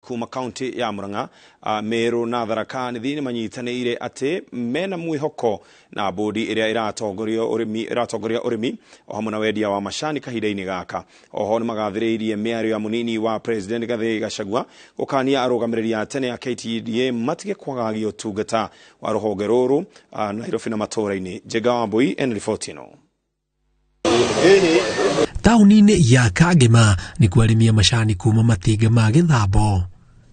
Kuma kaunti ya Murang'a, Meru na Tharaka Nithi nĩ manyitanĩire atĩ mena mwĩhoko na bodi ĩrĩa ĩratongoria ũrĩmi o hamwe na wendia wa macani kahinda-inĩ gaka. Oho nĩ magathĩrĩirie mĩario ya mũnini wa President Rigathĩ Gachagua gũkania arũgamĩrĩri a tene a KTDA matige kwagagia ũtungata wa rũhonge rũrũ Nairobi na matũũra-inĩ. Njenga Wambui ena riboti ĩno. Taũni-inĩ ya Kangema nĩkuo arĩmi a macani kuma matinga ma Gĩthambo,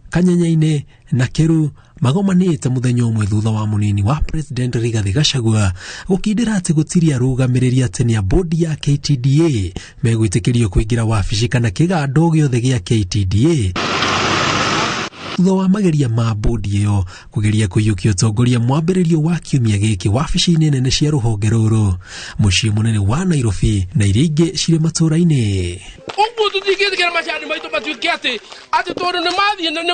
Kanyenye-inĩ na Kĩru magomanĩte mũthenya ũmwe thutha wa mũnini wa President Rigathĩ Gachagua gũkindĩra atĩ gũtirĩ arũgamĩrĩri a tene a bodi ya KTDA megwĩtĩkĩrio kũingĩra wabici kana kĩgando gĩothe gĩa KTDA thutha wa mageria ma bodi ĩyo kũgeria kũiyũkia ũtongoria mwambĩrĩrio wa kiumia gĩkĩ wabici-inĩ nene cia rũhonge rũrũ mũciĩ mũnene wa Nairobi na iria ingĩ cirĩ matũũra-inĩ. Ũguo tũtingĩtĩkĩra macani maitũ matuĩke atĩ tondũ nĩ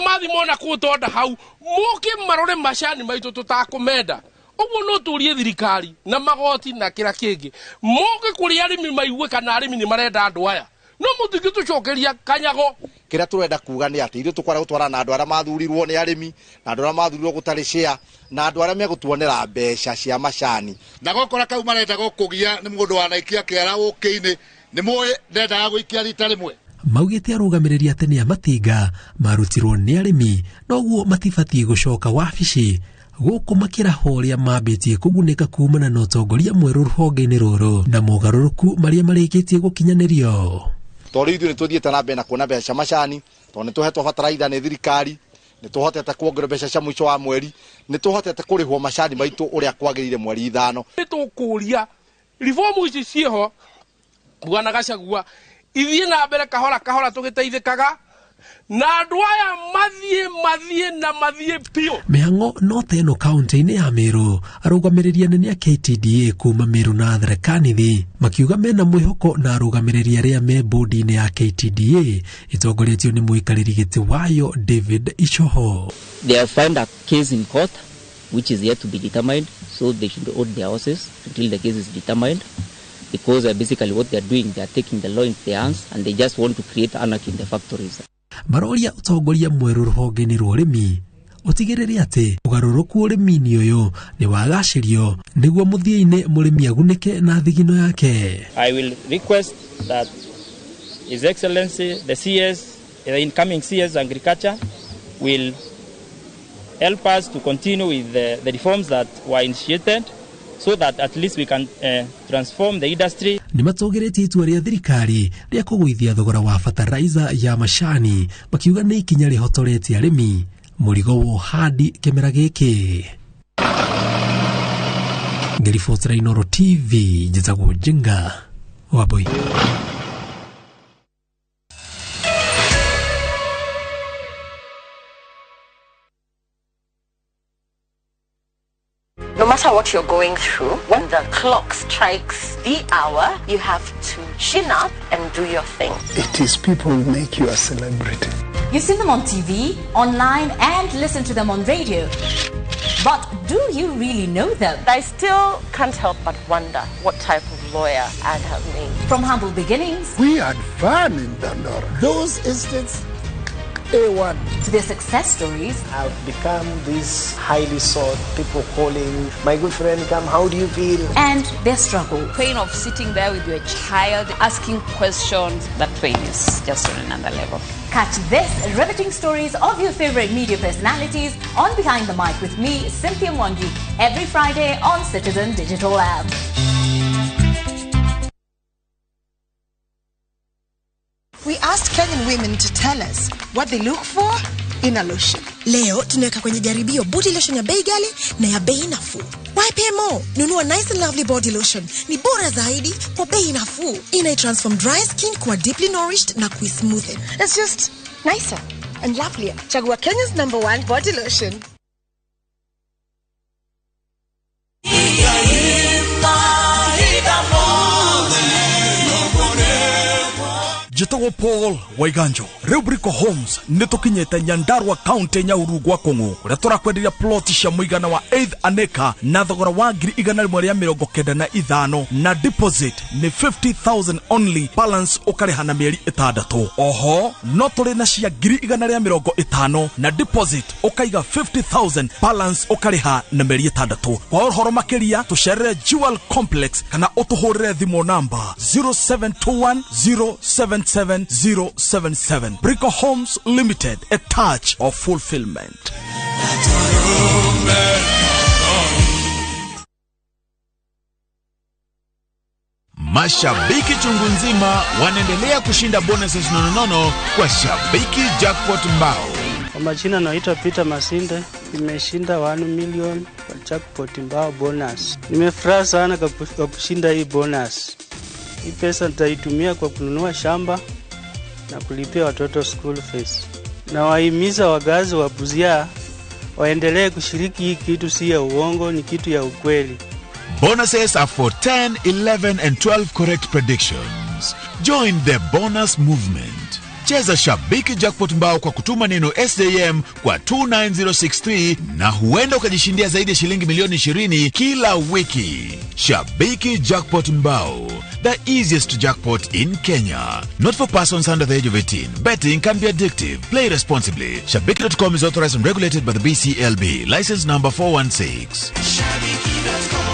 mathiĩ mona kũtonda hau mũke marore macani maitũ tũtakũmenda. Ũguo no tũrie thirikari na magoti na kĩra kĩngĩ moke kũrĩ arĩmi maigue kana arĩmi nĩ marenda andũ aya, no mũtingĩtũcokeria kanyago. Kĩrĩa tũrenda kuga nĩ atĩ ithuĩ tũkwara gũtwarana na andũ arĩa mathurirwo nĩ arĩmi na andũ arĩa mathurirwo gũtarĩ share na andũ arĩa megũtuonera mbeca cia macani. Na gokora kau marenda gũkũgia nĩ mũndũ wanaikia kĩara ũkĩ-inĩ nĩ mũĩ ndendaga gũikia rita rĩmwe. Maugĩte arũgamĩrĩri a tene a matinga marutirwo nĩ arĩmi noguo matibatiĩ gũcoka wabici gũkũ makĩraha ũrĩa mambĩtie kũgunĩka kumana na ũtongoria mwerũ rũhonge-inĩ rũrũ na mogarũrũku marĩa marĩkĩtie gũkinyanĩrio. Tondũ ithuĩ nĩ tũthiĩte na mbere na kuona mbeca cia macani, tondũ nĩ tũhetwo bataraitha nĩ thirikari, nĩ tũhotete kuongererwo mbeca cia mũico wa mweri, nĩ tũhotete kũrĩhwo macani maitũ ũrĩa kwagĩrĩire mweri 5. Nĩ tũkũria reform ici ciĩho Bwana Gachagua ithiĩ na mbere kahora kahora tũgĩteithĩkaga na andũ aya mathiĩ na mathiĩ biũ. Mĩhang'o no ta ĩno kaunti-inĩ ya Meru, arũgamĩrĩri anene a KTDA kuma Meru na Tharaka Nithi makiuga mena mwĩhoko na arũgamĩrĩri arĩa me bodi-inĩ ya KTDA ĩtongoretio nĩ mũikarĩri gĩtĩ wayo David Ichoho. They have found a case in court which is yet to be determined, so they should hold their horses until the case is determined, because basically what they are doing, they are taking the law into their hands and they just want to create anarchy in the factories. Maroria ũtongoria mwerũ rũhonge-inĩ rwa ũrĩmi ũtigĩrĩre atĩ ũgarũrũku ũrĩmi-inĩ ũyũ nĩ wagacĩrio nĩguo mũthia-inĩ mũrĩmi agunĩke na thigino yake. I will request that His Excellency the CS, the incoming CS Agriculture, will help us to continue with the reforms that were initiated so that at least we can transform the industry. Nĩ matũgĩrĩtie itua rĩa thirikari rĩa kũgũithia thogora wa fertilizer ya macani makiuga nĩ ikinya rĩhotoretie arĩmi mũrigo wa ũhandi kĩmera gĩkĩ. Ngĩribotera Inooro TV, njĩtagwo Njenga Wambui. No matter what you're going through, when the clock strikes the hour, you have to chin up and do your thing. It is people who make you a celebrity. You see them on TV, online, and listen to them on radio. But do you really know them? I still can't help but wonder what type of lawyer I'd have made. From humble beginnings. We had fun in Dandora. Those estates, A1. To their success stories. I've become this highly sought, people calling, my good friend, come, how do you feel? And their struggle. Pain of sitting there with your child, asking questions, that pain is just on another level. Catch this riveting stories of your favorite media personalities on Behind the Mic with me, Cynthia Mwangi, every Friday on Citizen Digital App. We asked Kenyan women to tell us what they look for in a lotion. Leo tunaweka kwenye jaribio body lotion ya bei ghali na ya bei nafuu. Why pay more? Nunua Nice and Lovely body lotion. Ni bora zaidi kwa bei nafuu. Ina transform dry skin kuwa deeply nourished na kuismoothen. It's just nicer and lovelier. Chagua Kenya's #1 body lotion. Njĩtagwo Paul Waiganjo. Rĩu Brico Homes nĩ tũkinyĩte Nyandarua County, Nyahururu gwa Kũng'ũ, kũrĩa tũrakwenderia plot cia mũigana wa 8 an acre na thogora wa 195,000, na deposit nĩ 50,000 only, balance ũkarĩha na mĩeri 6. Oho no tũrĩ na cia 150,000, na deposit ũkaiga 50,000, balance ũkarĩha na mĩeri 6. Kwa ũhoro makĩria tũcerere Jewel Complex kana ũtũhũrĩre thimũ namba 0721 077 077. Brico Homes Limited, a touch of fulfillment. Mashabiki chungu nzima wanaendelea kushinda bonuses nononono kwa Shabiki Jackpot Mbao. Kwa majina naitwa Peter Masinde, nimeshinda 1 million kwa Jackpot Mbao bonus. Nimefurahi sana kwa kushinda hii bonus. Hii pesa nitaitumia kwa kununua shamba na kulipia watoto school fees. Na wahimiza wakazi wa Busia waendelee kushiriki hii kitu, si ya uongo, ni kitu ya ukweli. Bonuses are for 10, 11 and 12 correct predictions. Join the bonus movement. Cheza Shabiki Jackpot Mbao kwa kutuma neno SJM kwa 29063 na huenda ukajishindia zaidi ya shilingi milioni 20 kila wiki. Shabiki Jackpot Mbao, the easiest jackpot in Kenya. Not for persons under the age of 18. Betting can be addictive. Play responsibly. Shabiki.com is authorized and regulated by the BCLB. License number 416. Shabiki.com.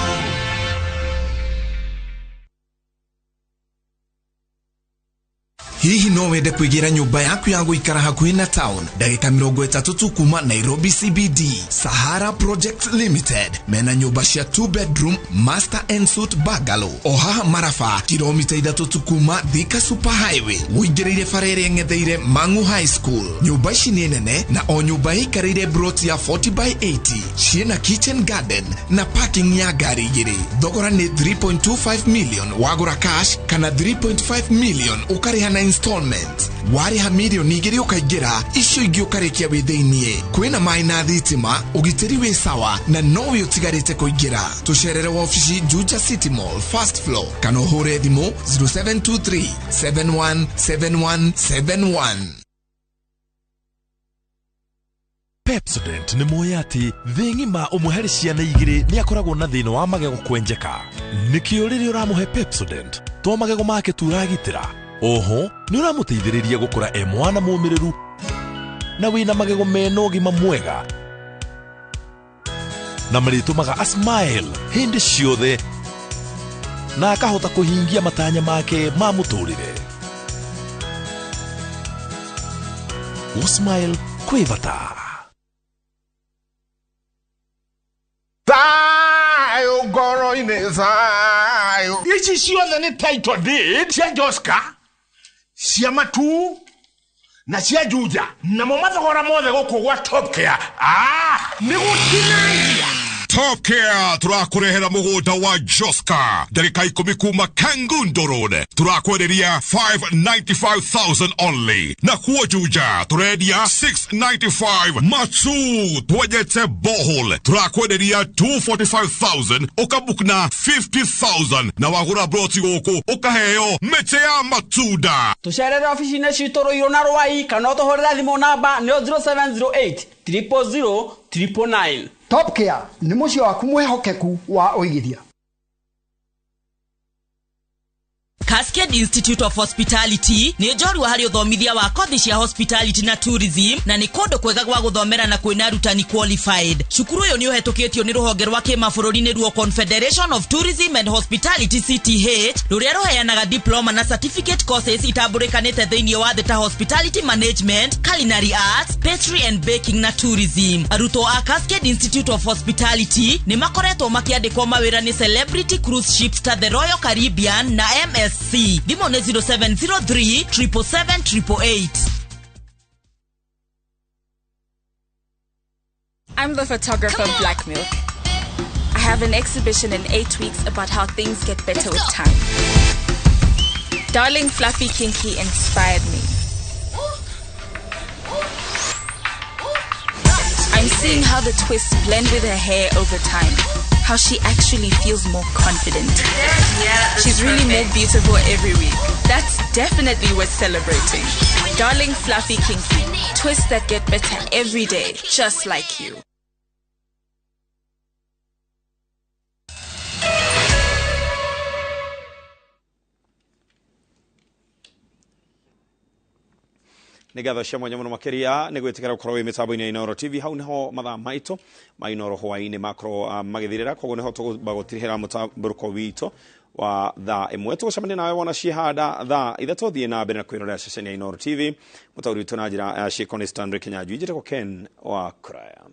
Hihi no wende kwĩgĩra nyũmba yaku ya gũikara hakuhĩ na town, ndagĩka 30 tu kuma Nairobi CBD. Sahara Project Limited mena nyũmba cia 2 bedroom master and suite bungalow o haha Maraba, kilomita 3 tu kuma Thika Super Highway, ũingĩrĩire bara ĩrĩa ĩng'etheire Mangu High School. Nyũmba ici nĩ nene na o nyũmba ĩikarĩire plot ya 40 by 80, ciĩna kitchen garden na parking ya ngari 2. Thogora nĩ 3.25 million wagũra cash kana 3.5 million ũkarĩha na installment. Warĩha milioni 2 ũkaingĩra, icio ingĩ ũkarĩkia wĩ thĩiniĩ. Kwĩna maĩ na thitima, ũgitĩri wĩ sawa na nowe ũtigarĩte kũingĩra. Tũcerere wabici Juja City Mall first floor kana ũhũre thimũ 0723 717171. Pepsodent nĩ moĩ atĩ thĩ ng'ima ũmwe harĩ ciana 2 nĩ akoragwo na thĩna wa magego kwenjeka. Nĩkĩo rĩrĩa ũramũhe Pepsodent to magego make tu ũragitĩra, oho nĩ ũramũteithĩrĩria gũkũra e mwana mũmĩrĩru na wĩna magego mena ũgima mwega na marĩtũmaga a smile hĩndĩ ciothe na akahota kũhingia matanya make ma mũtũrĩre. Gũsmile kwĩ bata. Thayo ngoro-inĩ thayo. Ici ciothe nĩ title deed cia Joska, cia Matu na cia Juja, namo mathogora mothe gũkũ gwa Top Care. Nĩ gũtinangia. Top Care tũrakũrehera mũgũnda wa Joska ndagĩka 10 kuma Kangundo Road, tũrakwenderia 595,000 only, na kuo Juja tũrendia 695. Matu twenjete bohol tũrakwenderia 245,000, ũkabook na 50,000 na wagũra broti gũkũ ũkaheo mĩtĩ ya matunda. Tũcerere obici-inĩ citũ Ruiru na Ruai kana ũtũhũrĩre thimũ namba nĩyo 0708 000 999. Top Care nĩ mũciĩ waku mwĩhokeku wa ũigithia. Cascade Institute of Hospitality nĩ njorua harĩ ũthomithia wa kothi cia hospitality na tourism, na nĩ kũndũ kwega gwa gũthomera na kwĩna arutani qualified. Cukuru ũyũ nĩ ũhetũkĩtio nĩ rũhonge rwa kĩmabũrũri nĩruo Confederation of Tourism and Hospitality CTH, rũrĩa rũheanaga diploma na certificate courses itambũrĩkanĩte thĩinĩ wa thĩ ta hospitality management, culinary arts, pastry and baking na tourism. Arutwo a Cascade Institute of Hospitality nĩ makoretwo makĩandĩkwo mawĩra nĩ celebrity cruise ships ta the Royal Caribbean na MSC. Thimũ nĩ 0703 777 888. I'm the photographer of Black Milk. I have an exhibition in 8 weeks about how things get better with time. Darling Fluffy Kinky inspired me. I'm seeing how the twists blend with her hair over time, how she actually feels more confident. Yeah, She's really more beautiful every week. That's definitely worth celebrating. Darling Fluffy Kinky. Twists that get better every day, just like you. Nä ngatho cia mwanya må no makä nä gwä tä kä ra gå korwo wä mä tambo-inä ya Inooro TV. Hau nĩho mathaa maitũ ma Inooro hwaĩ-inĩ makorwo magĩthirĩra, koguo nĩho tũgũmba gũtirihĩra mũtambũrũko witũ wa thaa 1. Tũgũcemania nawe wona ciĩhanda thaa 3. Thiĩ na mbere na kwĩrorera ceceni ya Inooro TV. Mũtaũri witũ na njĩra ya ciĩko nĩ Stanley Kinyanjui, njĩtagwo Ken wa Kuraya.